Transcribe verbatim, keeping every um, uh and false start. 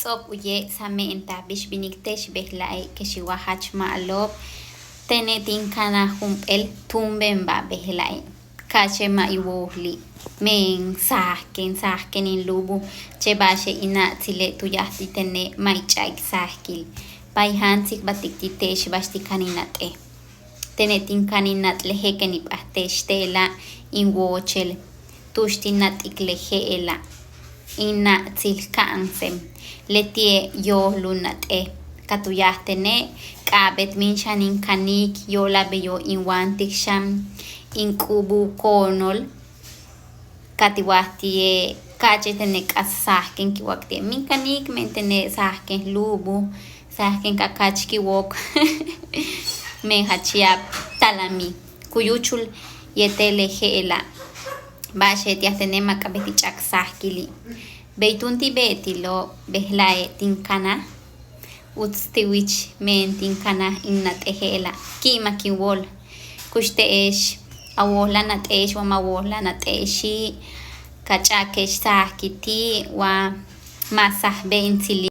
Ts'ob uye' same'entaj bix binik te'ex bejla'e', kexiwa jach ma'lob. Tene' tin kanaj jun b'el tumben b'a bejla'e'. Kache ma iwooli. Meen sajken sajken in lubu. Che ba'axe' in na'tsile' tu yaj ti tene' ma ich'a'ik sajkil. Bay jantsik b'atik ti te'ex b'a'ax ti kanin nat'e. Tene' tin kanin nat'le je'ken ib'aj te'ex te'ela' in woochel. Tu'ux tin nat'ik le je'ela'. In na'tsil ka'ansem. Leti'e' yoolun nat'e. Ka tu yaj tene' k'a'ab'et min xan in kanik yo'olab beyo in wantik xan in k'ub'u koonol. Ka ti waj ti'e' kache tene' k'as sajken kiwok ti'e' min kanik meen tene' sajken lubu sajken kakach kiwok. Meen jach yab' talami kuyuchul yetele' je'ela'. Ba'axe' ti yaj tene' ma k'a'ab'et ich'a'ik sajkili'. Bey tun ti b'e'etilo' bejla'e' tin kanaj. Uts ti wich meen tin kanaj in nat'e je'ela'. Ki' ma kin wol. Kux te'ex awojla' nat'e'ex wa ma wojla' nat'e'exi'. Kach'a'ike'ex sajkil ti' wa ma sajb'e in tsilil.